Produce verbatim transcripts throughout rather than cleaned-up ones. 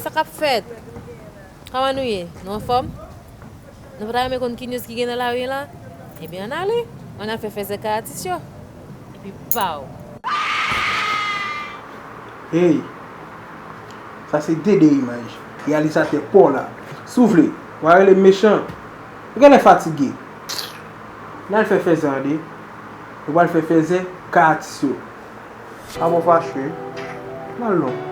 Sa k ap fèt? Kòman nou ye? Nou anfòm? Nou pa ta renmen konn ki news ki gen nan lari la? Ebyen, ann ale. Ann al fè fèzè kay atis yo. Epi pow! Hey! Sa se Dede Imaj, reyalizatè pa w la. Si w vle, w a rele m mechan. Ou genlè fatige. N al fè fèzè an de. Nou pral fè fèzè kay atis yo. Pa bon fache. N al non.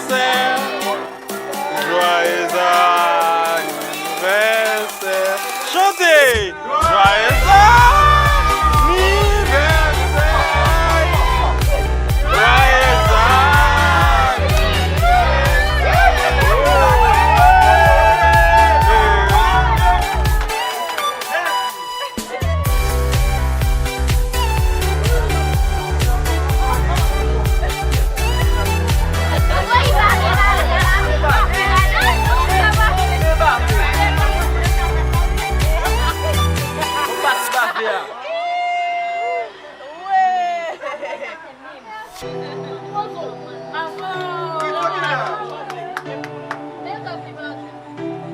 Joyeux anniversaire. Chante! Joyeux anniversaire. Joyeux anniversaire.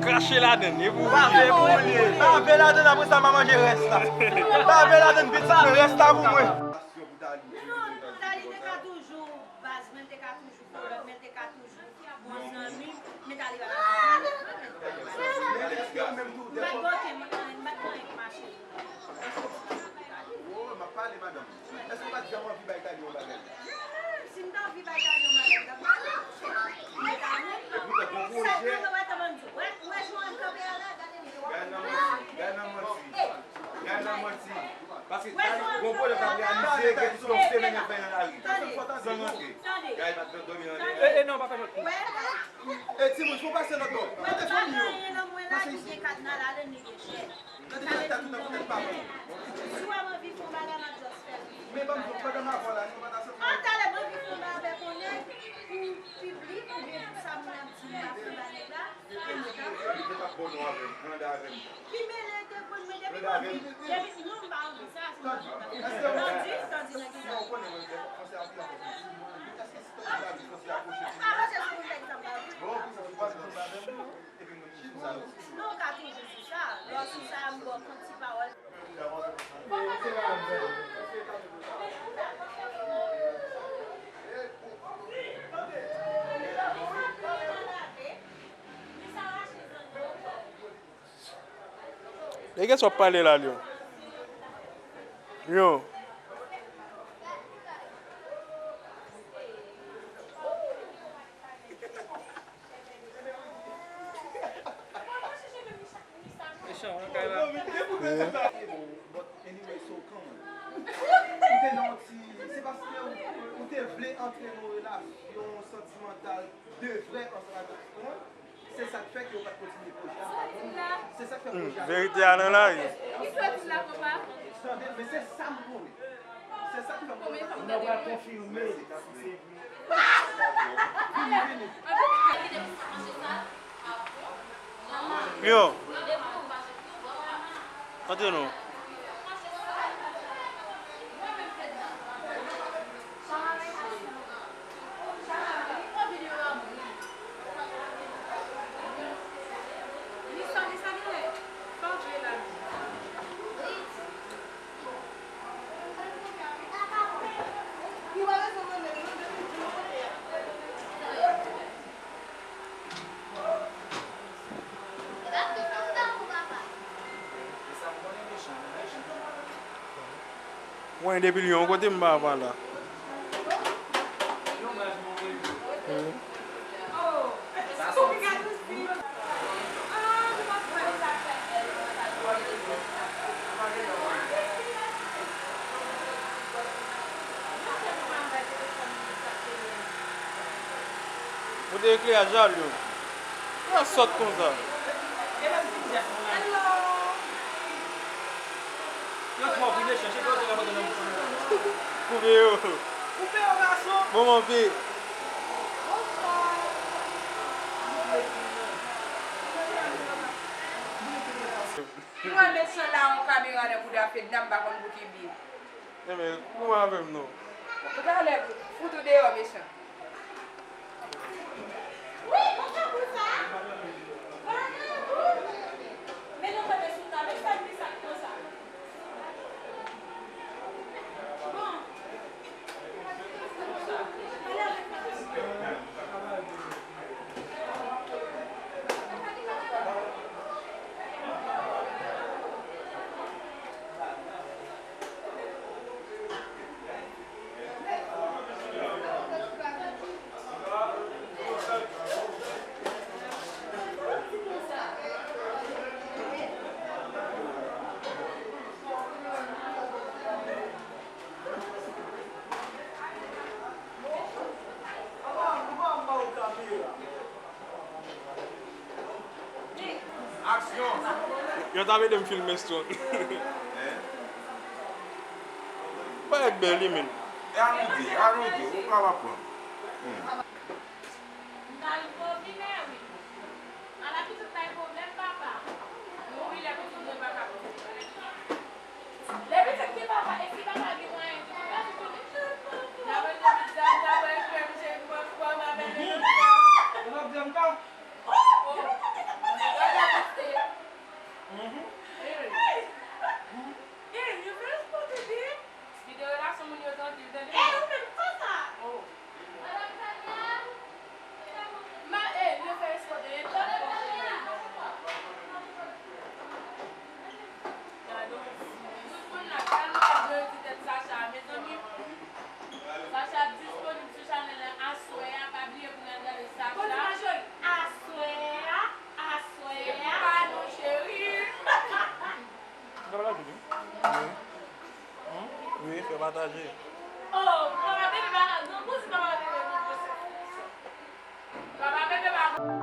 Krache ladann, e pou Bave pou li. Bave ladann, apre sa, m a manje rès la. Bave ladann, pitit mwen, rès la pou mwen. Non, non, Dali te ka toujou baz mwen, te ka toujou kolòn mwen, te ka toujou bon zanmi, men Dali pa ka. M pa t gen okenn, m pa t gen anyen pou mache. Oh, m ap pale, madanm. Èske w pa t janm anvi bay Dali yon bagay? Si m t anvi bay Dali yon bagay, m t ap ba li, monchè. Men pa menm non. Ou t ap yon pwojè. Sèlman, mwen, mwen, mwen, jan m kanpe a la, gade li. Gade nan manti, gade nan manti. Gade nan manti. Paske Dali, gon pwojè k ap reyalize, gen plis ke yon semèn y ap fè nan lari. San rantre. Dali pa t dòmi nan lari. E, e, non, pa fè manti. E, timoun, fò pase lòt bò. Kote fanmi yo? Pase isi. Gade, gade, gade. Si w ap anvi fè yon bagay, m ap just fè l. Men ban m di w, pandan m avè w la, nou pa ta sot. An, talè, m anvi fè yon bagay avèk yon nèg pou piblik, oubyen pou sa moun ap di m, m ap fè bagay la. Yo t ap bon non avè m, granda avè m. Ki mele de bon, mwen depi m anvi, depi, non, m pa anvi sa, se nan di, nan di, nan di, nan di. Non, ou konnen mwen, fransè a pi anpil. Èske si tande la, fransè a pwoche pou mwen? Alò, se sou yon nèg sa m pa anvi. Bon, pou sa, sou pa sa m pa anvi. Non, ou ka toujou sou sa. Lè w sou sa, m ba w kont ti pawòl. De kiyès w ap pale la, Lyon? Lyon. Mechan, w nan kay la. But anyway, so come on. Ou te nan yon ti, se paske ou, ou te vle antre nan yon relasyon santimantal de vrè ansanm avèk Fran. Se sa k fè ke yo pa t kontinye pwojè a. Se sa k fè pwojè a. Verite a nan lari. Tande, men se sa m konnen. Se sa k fè m konnen. Nou pral konfime si se vre. Vini, vini. Yo. Antre non. Mwen depi Lyon, kote m pa, pa la. Kote ekleraj la, Lyon? Sa sòt konsa. Yo twò vin chèche, yo te rapòte nan bouch mwen. Koupe yo. Koupe yo, gason. Bon, bon, pi. Mwen met chan la yon kamera nan bouda Fedna, m pa konn pou ki bi. Enben, kouman avè m non? Talè, fout ou deyò, mechan. Yo t ap ede m filme Stone. Bagay bèl wi, men. E Arudi, Arudi, ou ka w ap pran. Hmm. M pral konbine wi. Ala pitit bay pwoblèm papa. Wi, lè pitit gen papa. Lè pitit gen papa, e si papa gen mwayen, pitit pa sou konnen. N ap manje pizza, n ap manje krèm, je, m pran fwa, m ap manje lòt fwa. Lòt fwa. Oh! Mhm. Hey! Hey, you first put it in? Videyo relasyon moun yo tande, tande. Eh, ou menm, sa sa? Oh. Madanm Tania, ma, eh, yo fè espò de etan. Gade, tout moun la, tèlman ap jere ti tèt Sacha, mezanmi. Sacha ap disponib sou chanèl la aswè a, pa bliye pou n al gade Sacha. Kote Majori? Aswè a, aswè a. Se pa nou, cheri. Wi. Wi, fè pataje. Oh, papa bebe pa ka grangou si papa bebe grangou se. Papa bebe pa grangou.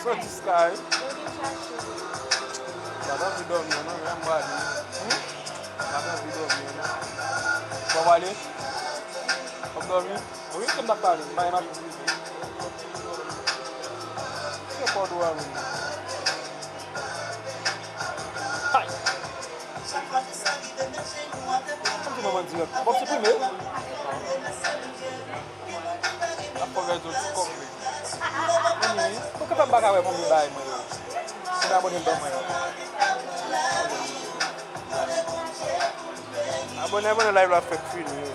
Soti Sky. M pa t anvi dòmi an non, men m prale. Hmm? M pa t anvi dòmi an non. W ap prale? W ap dòmi? Wi, se m t ap pale, m pa gen machin prive. Se kòd ou a menm. Hay! Ann di manman dirèk. W ap siprime? Ap fè gade yon ti kòb. Anmwey, poukisa m pa ka wè konbyen bagay mwen yo? Konbyen abòne m ban mwen yo? Abòne, abòne, live la fèk fini wi.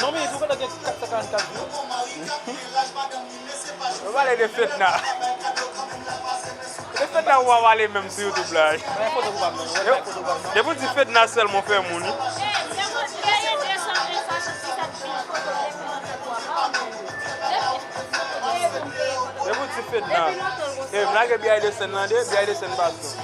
Non, men, ou gentan gen kat san ka Yo pale de Fedna. De Fedna ou pa pale menm sou YouTube la. Depi di Fedna sèlman fè moun wi. Depi di Fedna. E m lage B I de sèn nan de, B I de sèn pa sou.